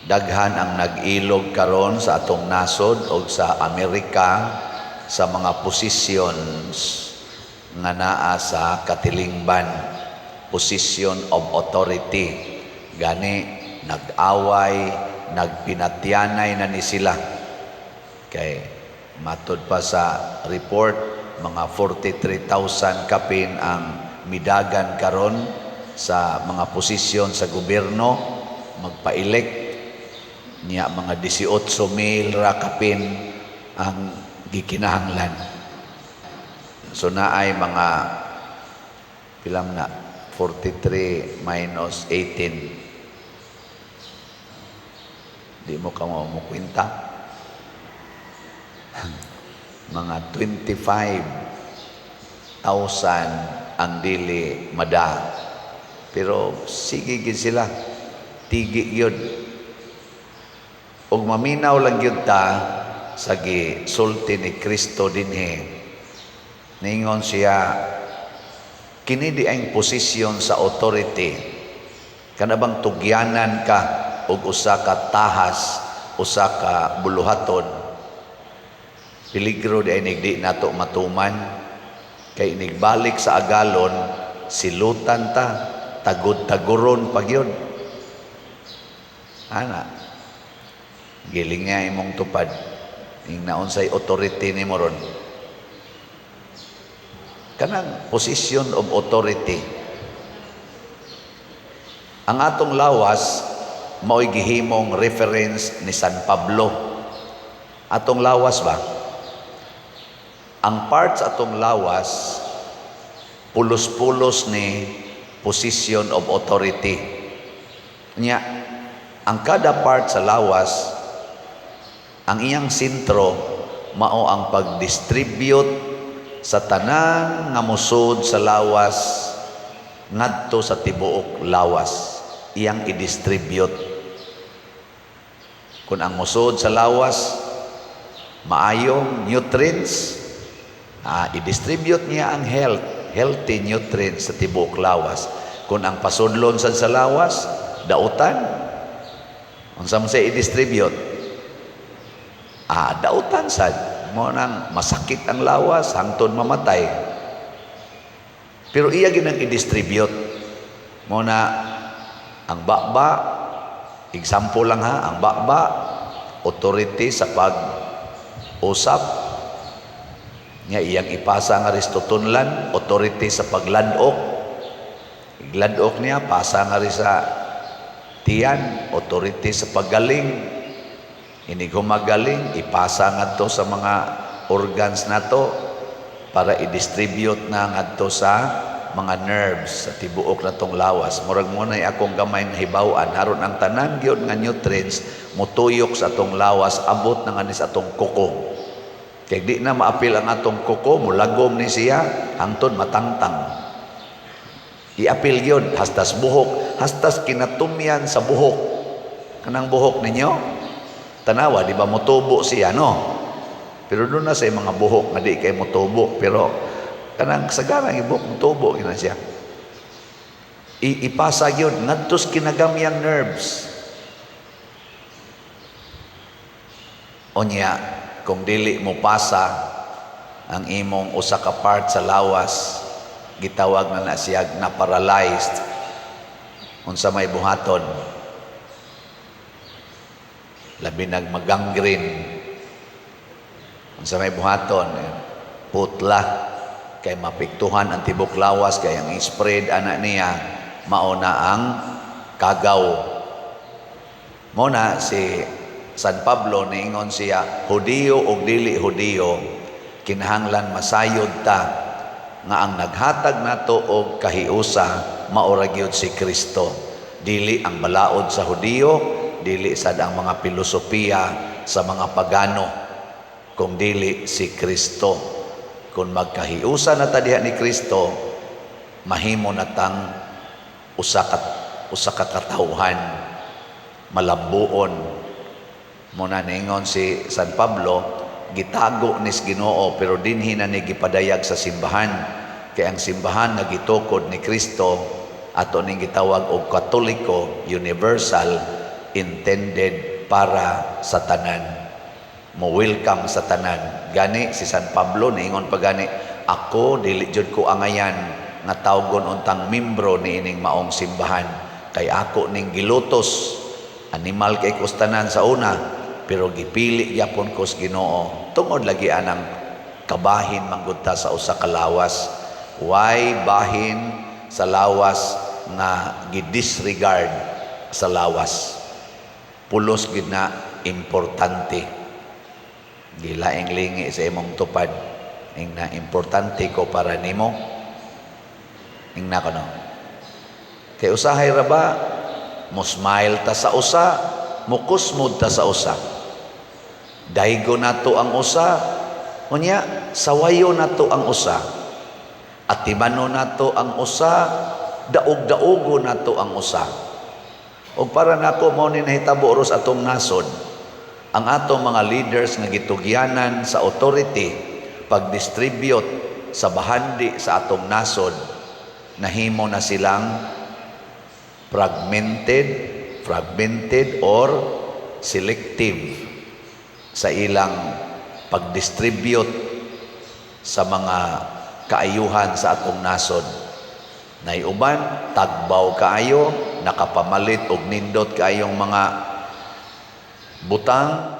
Daghan ang nag-ilog karon sa atong nasod o sa Amerika sa mga positions nga naa sa katilingban, position of authority. Gani nag-away, nagpinatyanay na ni sila. Kay matud pa sa report, mga 43,000 kapin ang midagan karon sa mga posisyon sa gobyerno magpa-elect niya, mga 18 mil ra kapin ang gikinahanglan. So naay mga pilang na 43 minus 18, di mo ka mo kwenta, mga 25,000 ang dili mada. Pero sige gid sila, tigi yun. Ug maminaw lang gyud ta sa gisulti ni Kristo dinhi. Ningon siya, kini di ang posisyon sa authority. Kana bang tugyanan ka og usa ka tahas, usa ka buluhaton, peligro di ay di nato matuman, kay inigbalik sa agalon, silutan ta, tagod-taguron pa gyud. Ana, giling nga imong tupad ing naunsay authority nimo ron, kanang position of authority. Ang atong lawas mao'y gihimong reference ni San Pablo. Atong lawas ba, ang parts atong lawas, pulos-pulos ni position of authority nya. Ang kada part sa lawas, ang iyang sentro mao ang pag-distribute sa tanan nga musod sa lawas ngadto sa tibuok lawas. Iyang i-distribute kung ang musod sa lawas maayong nutrients, i-distribute niya ang healthy nutrients sa tibuok lawas. Kung ang pasudlon sad sa lawas dautan, unsa man siya i-distribute? Dautan sad mo, nang masakit ang lawas hangtod mamatay. Pero iya ginang i-distribute mo na ang baba. Example lang ha, ang baba, authority sa pag usap niya, iyang ipasa nga rin sa tutunlan, authority sa pagladok. Igladok niya, pasa nga rin sa tiyan, authority sa paggaling. Inig humagaling, ipasa ngadto sa mga organs nato para i-distribute na ngadto sa mga nerves sa tibuok natong lawas. Murag mo na akong gamay nga hibaw-an, haron ang tanan gyud nga nutrients mutuyok sa atong lawas, abot na nga ni sa atong kuko. Kay di na maapil ang atong kuko, mulagom ni siya hangtod matangtang. Iapil gyud hastas buhok, hastas kinatumyan sa buhok. Kanang buhok ninyo, tanawa, di ba motubo siya, no? Pero doon na sa mga buhok nga di kay motubo, pero kanang sagarang ibok motubo gina siya. Ipasa gyud ngadto sa kinagamyang nerves. Unya, kung dili mo pasa ang imong usa ka part sa lawas, gitawag na na siya na paralyzed. Unsa may buhaton? Labi nag magangrene. Unsa may buhaton? Putla, kay mapiktuhan ang tibok lawas, kay ang spread ana niya mao na ang kagaw. Mo na si San Pablo niingon siya, Hudiyo og dili Hudiyo, kinahanglan masayod ta nga ang naghatag nato og kahiusa mao ra gyud si Kristo, dili ang balaod sa Hudiyo, dili sad ang mga pilosopiya sa mga pagano, kung dili si Kristo. Kung magkahiusa na ta diha ni Kristo, mahimo na tang usa ka katawhan, malambuon mo na. Ningon si San Pablo, gitago nis Ginoo pero dinhi na ni gipadayag sa simbahan, kay ang simbahan nga gitukod ni Kristo, ato ning gitawag og Katoliko universal. intended para sa tanan, mo welcome sa tanan. Gani si San Pablo niingon pa gani, "Ako dili jud ko angayan nga tawgon untang membro niining maong simbahan kay ako ning gilutos. Animal kay kos tanan sa una, pero gipili gyapon ko sa Ginoo." Tungod lagi anang kabahin manggod ta sa usa ka lawas. Why bahin sa lawas nga gidisregard sa lawas? Pulos gid na importante. Gilaing lingi sa imong tupad, ingna, "Importante ko para nimo?" Ingna ko, no? Kay usahay ra ba mo smile ta sa usa, mukusmod ta sa usa, daygo nato ang usa, unya sawayo nato ang usa, atibano nato ang usa, daog-daogo nato ang usa. Ug para nako, mao ni nahitabo ros atong nasod. Ang atong mga leaders nga gitugyanan sa authority pag-distribute sa bahandi sa atong nasod, nahimo na silang fragmented or selective sa ilang pag-distribute sa mga kaayuhan sa atong nasod. Nay uban tagbaw kaayo, nakapamalit og nindot kaayong mga butang,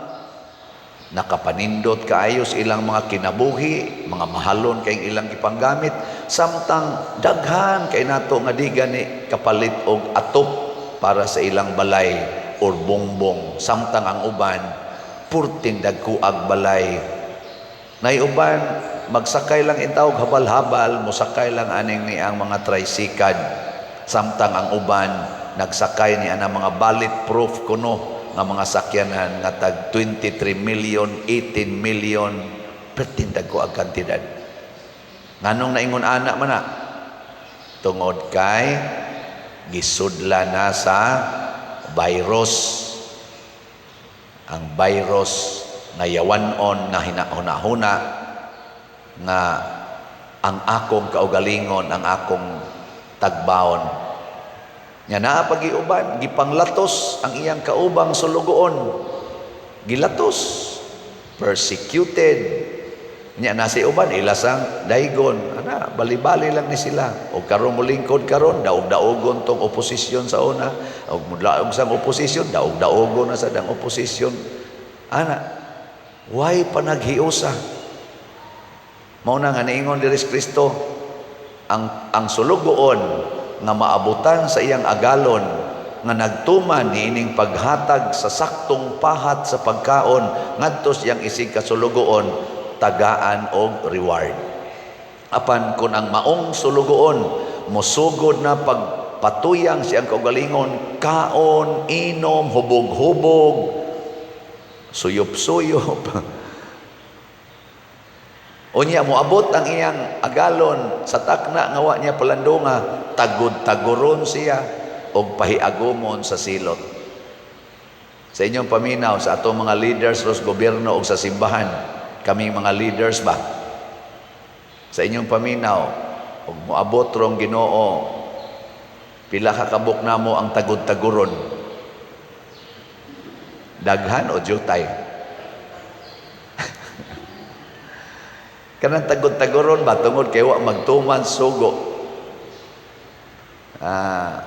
nakapanindot kaayo sa ilang mga kinabuhi, mga mahalon kay ilang gipanggamit, samtang daghan kay nato nga di gani kapalit og atop para sa ilang balay or bongbong, samtang ang uban purting dagkuag balay. Nay uban magsakay lang intawog habal-habal, mosakay lang aning ni ang mga tricycle, samtang ang uban nagsakay ni ana mga bulletproof kuno nga mga sakyanan nga tag 23 million, 18 million, perting dagko ang kantidad. Nganong naingon ana man na? Tungod kay gisudla na sa virus. Ang virus nga yawan-on nga hinahuna-huna nga ang akong kaugalingon, ang akong tagbaon. Nya naa pagiuban, gipanglatos ang iyang kaubang sulugoon. Gilatos, persecuted. Nya na si uban ilasang daygon, ana bali-bali lang ni sila. Og karon molingkod karon, daog-daogon tong oposisyon sa una, og mudlaog sang oposisyon, daog-daogon na sa dang oposisyon. Ana, why panaghiusa? Mao na nga niingon diri si Kristo, ang sulugoon nga maabutan sa iyang agalon nga nagtuman niining paghatag sa saktong pahat sa pagkaon ngadto sa iyang isig kasulugoon, tagaan og reward. Apan kung ang maong sulugoon mosugod na pagpatuyang siyang kaugalingon, kaon, inom, hubog-hubog, suyop-suyop, unya moabot ang iyang agalon sa takna nga wa niya palandunga, tagod-taguron siya og pahiagomon sa silot. Sa inyong paminaw, sa atong mga leaders ros gobyerno o sa simbahan, kaming mga leaders ba? Sa inyong paminaw, og moabot rong Ginoo, pila ka kabuk namo ang tagod-taguron? Daghan o jutay? Kanang tagod-taguron ba tungod kay wa magtuman sugo? Ah,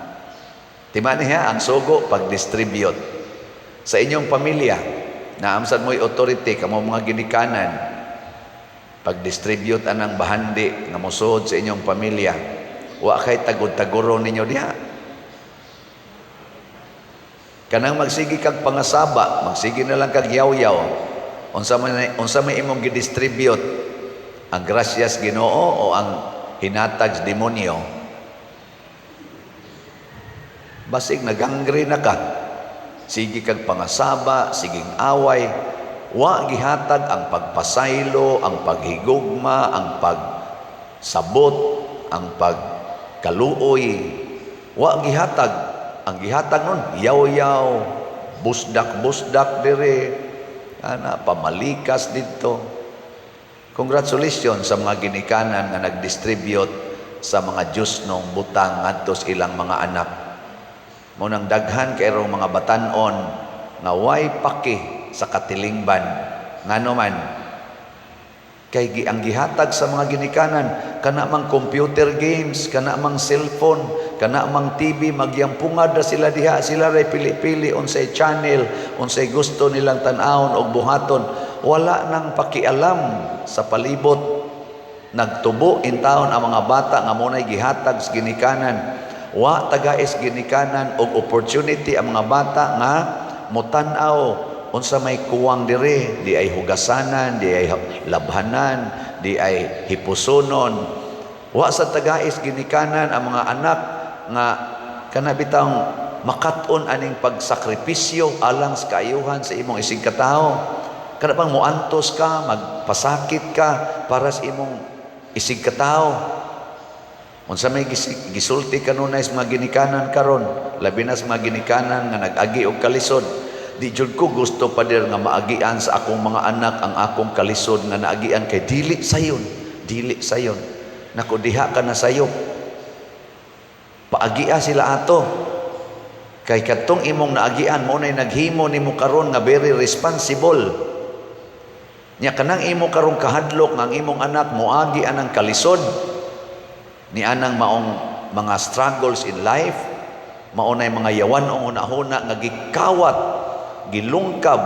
tima niya ang sugo pag-distribute sa inyong pamilya. Naamsad mo'y authority kamo mga ginikanan, pag-distribute anang bahandi nga mosuod sa inyong pamilya, wa kay tagod-taguron ninyo diha? Kanang magsige kag pangasaba, magsige na lang kag yaw-yaw, unsa may imong gidistribute? Ang grasyas Ginoo o ang hinatag sa demonyo? Basig nagangre na ka. Sige kag pangasaba, siging away, wa gihatag ang pagpasaylo, ang paghigugma, ang pagsabot, ang pagkaluoy. Wa gihatag. Ang gihatag nun, yaw-yaw, busdak-busdak dire, ana, pamalikas dito. Congratulations sa mga ginikanan nga nag-distribute sa mga Diyos nung butang ngadto sa ilang mga anak. Mao nang daghan kay mga batan-on nga way paki sa katilingban. Ngano man? Kay ang gihatag sa mga ginikanan kana mang computer games, kana mang cellphone, kana mang TV, magyampungad ra sila diha, sila ray pili-pili unsay channel, unsay gusto nilang tan-awon og buhaton. Wala nang pakialam sa palibot. Nagtubo intawon ang mga bata nga mao nay gihatag sa ginikanan. Wa tagais ginikanan og opportunity ang mga bata nga motan-aw unsa may kuwang dire, di ay hugasanan, di ay labhanan, di ay hipusonon. Wa sa tagais ginikanan ang mga anak nga kana bitawng makat-on aning pagsakripisyo alang sa kaayuhan sa imong isigkatawo. Kana bang muantos ka, magpasakit ka para sa imong isigkatawo. Unsa may gisulti kanunay sa mga ginikanan karon, labi na sa mga ginikanan nga nag-agi og kalisod? "Di jud ko gusto, Pader, nga maagian sa akong mga anak ang akong kalisod nga naagian kay dili sayon, dili sayon." Nako, diha ka na sayop. Paagia sila ato. Kay kadtong imong naagian mao nay naghimo nimo karon nga very responsible. Nya kanang imo karong kahadlok nga ang imong anak moagi anang kalisod ni anang maong mga struggles in life, mao nay mga yawan-ong hunahuna nga gikawat, gilungkab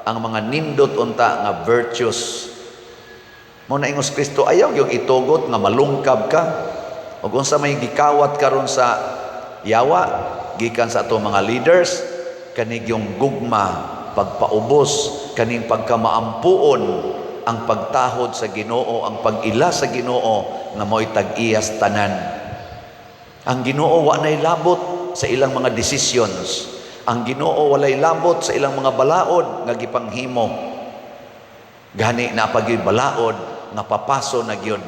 ang mga nindot unta nga virtues. Mao na ingos Kristo, ayaw yung itugot nga malungkab ka. Ug unsa may gikawat karon sa yawa gikan sa atong mga leaders, kanig yung gugma, pagpaubos, kaning pagkamaampuon, ang pagtahod sa Ginoo, ang pag-ila sa Ginoo nga mao'y tag-iyas tanan. Ang Ginoo wa nay labot sa ilang mga decisions. Ang Ginoo walay labot sa ilang mga balaod nga gipanghimo. Gani na pag balaod nga papaso na gyud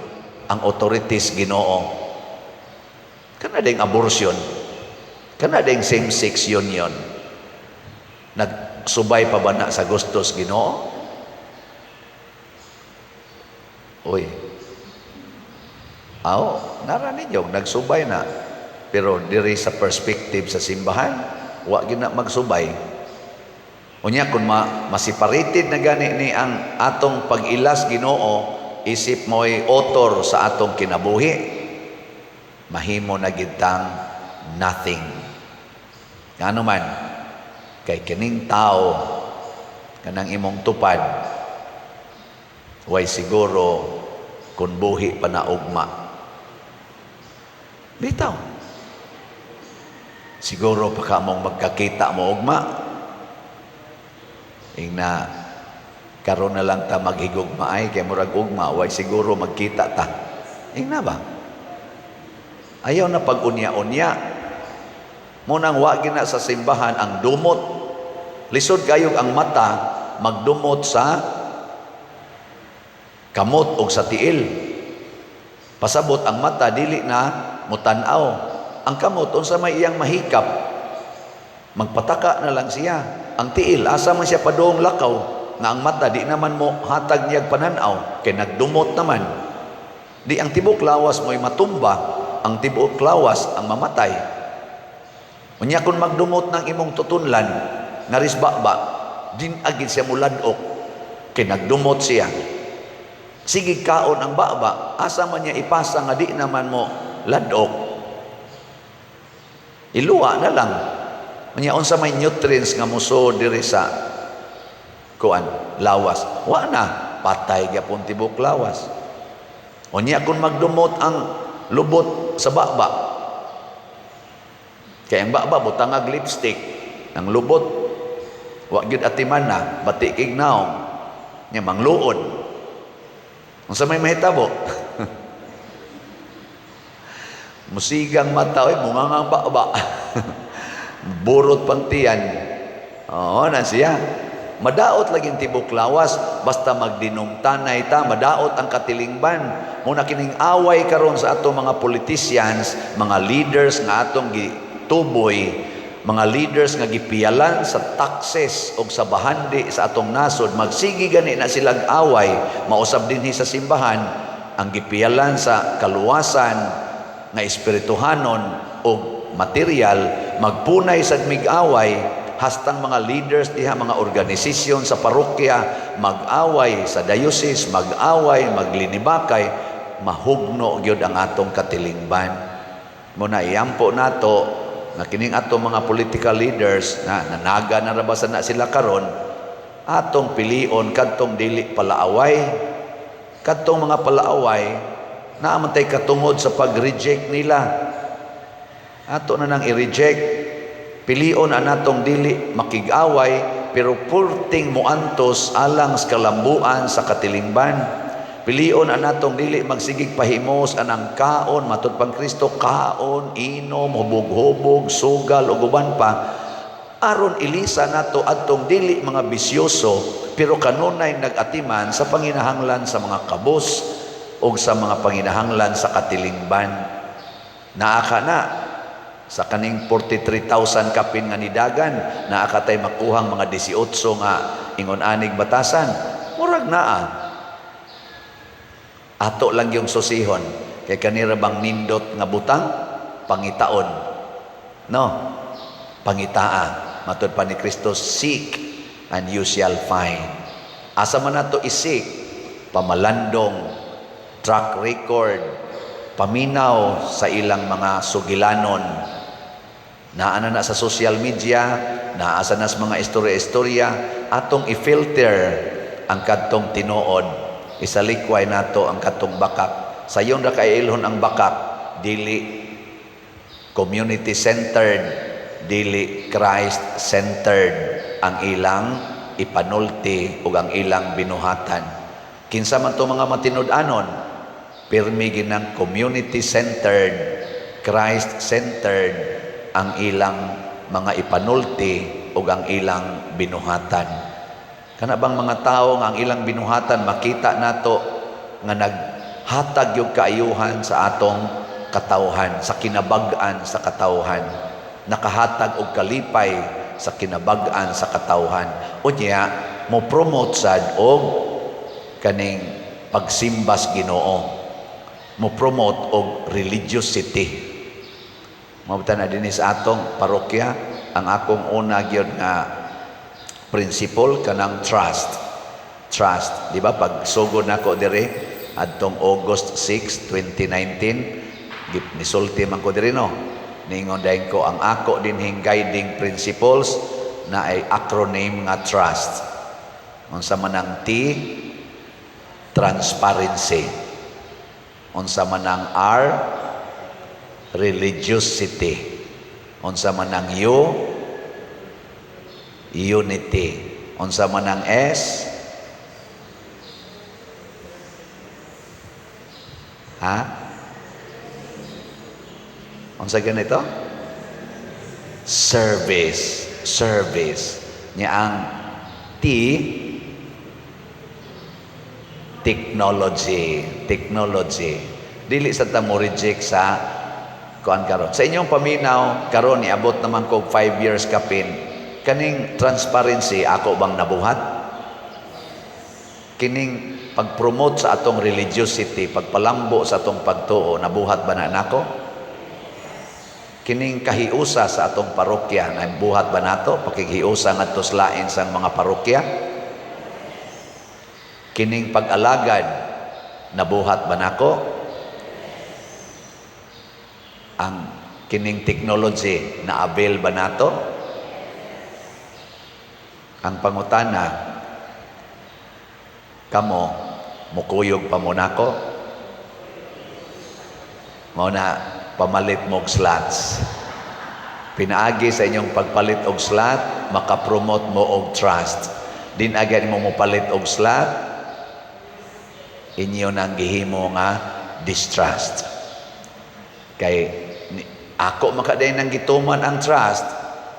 ang authorities Ginoo. Kana ding abortion. Kana ding same-sex union. Nagsubay pa ba na sa gustos Ginoo? Uy. Aw, nara ninyo, nagsubay na. Pero diri sa perspective sa simbahan, wa gyud na magsubay. Unya kung maseparated na gani ni ang atong pag-ilas Ginoo, isip mo'y author sa atong kinabuhi, mahimo na gyud tang nothing. Ngano man? Kay kining tao kanang imong tupad, way siguro kung buhi pa na ugma. Bitaw. Siguro pa ka mong magkakita mo ugma. Ingna karon na lang ta maghigugma ay kay murag ugma way siguro magkita ta. Ingna ba? Ayaw na pag-unya-unya. Mao nang wa gina sa simbahan ang dumot. Lisod kayog ang mata magdumot sa kamot o sa tiil. Pasabot ang mata dili na mutan-aw. Ang kamot, unsa may iyang mahikap? Magpataka na lang siya. Ang tiil, asa man siya padung lakaw nga ang mata di naman mo hatag niyag pananaw kay nagdumot naman. Di ang tibok lawas mo'y matumba, ang tibok lawas ang mamatay. Unya kung magdumot ng imong tutunlan, ngaris ba, din agid siya muladok kay nagdumot siya. Sige kaon ang baba, asa man niya ipasa nga di naman mo ladok? Iluwa na lang. Unya unsa may nutrients nga muso diri sa kuan lawas? Wa na, patay gyapon tibok lawas. Unya kung magdumot ang lubot sa baba, kay ang baba butangag lipstick, ang lubot wa gyud atiman na, bati kig naong nya mangluod. Unsa may mahitabo? Musigang mata oy, mungangang baba. Burot pang tiyan. Oo na siya. Madaot laging tibok lawas basta magdinumtanay ta, madaot ang katilingban. Mao na kining away karon sa atong mga politicians, mga leaders nga atong gituboy, mga leaders nga gipiyalan sa taxes o sa bahandi sa atong nasod, magsigi gani na silang away, mausab dinhi sa simbahan ang gipiyalan sa kaluwasan nga espirituhanon o material. Magpunay sad mig-away hastang mga leaders diha, mga organisasyon sa parokya mag-away, sa diocese mag-away, maglinibakay, mahugno gyud ang atong katilingban. Mao na iampo nato nga kining atong mga political leaders na nanaga na ra ba na sila karon, atong pilion kadtong dili palaaway. Kadtong mga palaaway, naa man tay katungod sa pag-reject nila. Ato na nang i-reject. Pilion ang natong dili makig-away pero purting muantos alang sa kalambuan sa katilingban. Pilion ang natong dili magsigig pahimos anang kaon, matud pang Kristo, kaon, inom, hubog-hubog, sugal ug uban pa, aron ilisa nato adtong dili mga bisyoso pero kanunay nag-atiman sa panginahanglan sa mga kabos o sa mga panginahanglan sa katilingban. Naa ka na sa kaning 43,000 kapin nga nidagan, naa ka tay makuhang mga 18 nga ingon anig batasan. Murag naa. Ato lang yung susihon kay kanira bang nindot nga butang pangitaon, no? Pangitaa. Matud pa ni Kristo, "Seek and you shall find." Asa man nato i-seek? Pamalandong, track record, paminaw sa ilang mga sugilanon. Naa na na sa social media, naa sa nas mga istorya-istorya. Atong i-filter ang kadtong tinuod. Isalikway nato ang kadtong bakak. Sayon ra kay ilhon ang bakak, dili community-centered, dili Christ-centered ang ilang ipanulti ug ang ilang binuhatan. Kinsa man to mga matinud-anon, pirmi ginang community-centered, Christ-centered ang ilang mga ipanulti ug ang ilang binuhatan. Kana bang mga tao nga ang ilang binuhatan makita nato nga naghatag yung kaayuhan sa atong katawhan, sa kinabag-an sa katawhan, nakahatag og kalipay sa kinabag-an sa katawhan. Unya mo promote sad og kaning pagsimbas Ginoo, mo promote og religiosity. Mao na dinhi sa atong parokya, ang akong una gyud nga principle kanang trust. Trust, di ba? Pag sugod nako diri adtong August 6, 2019, nisulti man ko diri, no? Ningon dayon ko, ang ako dinhing guiding principles na ay acronym nga TRUST. Unsa man ang T? Transparency. Unsa man ang R? Religiosity. Unsa man ang U? Unity. Unsa man ang S? Ha? Unsa ganito? Service. Service. Nya ang T, technology. Technology. Dili sa ta mo reject sa kuan karon. Sa inyong paminaw karon, niabot naman ko 5 years kapin. Kaning transparency, ako bang nabuhat? Kining pag-promote sa atong religiosity, pagpalambo sa atong pagtuo, nabuhat ba na nako? Kining kahiusa sa atong parokya, nabuhat ba nato? Pakighiusa ngadto sa lain sang mga parokya? Kining pag-alagad, nabuhat ba nako? Ang kining technology, na-avail ba nato? Ang pangutana, kamo, mukuyog pa mo nako? Mao na pamalit mo og slots. Pinaagi sa inyong pagpalit og slot, makapromote mo og trust. Din agad mo mopalit og slot, inyo nang gihimo nga distrust. Kay ako makaday nang gituman ang trust,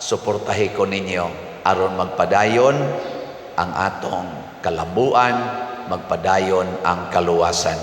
suportahi ko ninyo aron magpadayon ang atong kalambuan, magpadayon ang kaluwasan.